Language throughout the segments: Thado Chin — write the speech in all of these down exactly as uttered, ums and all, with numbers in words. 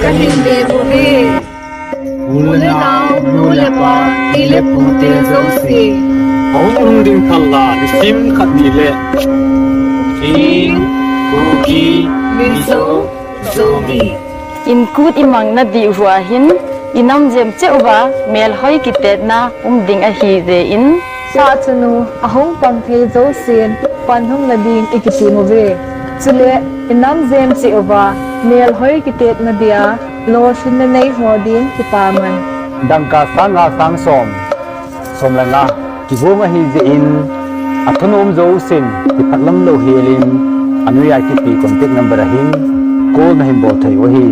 Ka hin be bouve. U le nao, nu le pa, pi le pute jouse. Hung lhung ding thal la, nisim khat ni le. Chin, Kuki, Mizo, Zomi. Inkut imang nadiu va hin, inam jem cheh uva, melhoi kitetna um ding ahi jeh in. Sahchanu, ahung pang thei jousen, pan hung nading ikitem uve. Chule, inam jem cheh uva, melhoi kitetna dia, lolhinna nei ho din kipaman. Dangka sang nga sang som, som le nga, kigong ahi jeh in, athunom jousen, kiphatlam lou helin, anoiya kipe contact number a hin, call nahin bol thei u ahi.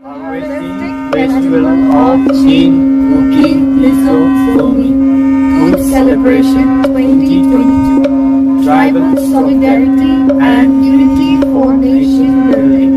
Harvesting Festival of Chin, Kuki, Mizo, Zomi. Good Celebration twenty twenty-two. Tribal solidarity and unity for nation building.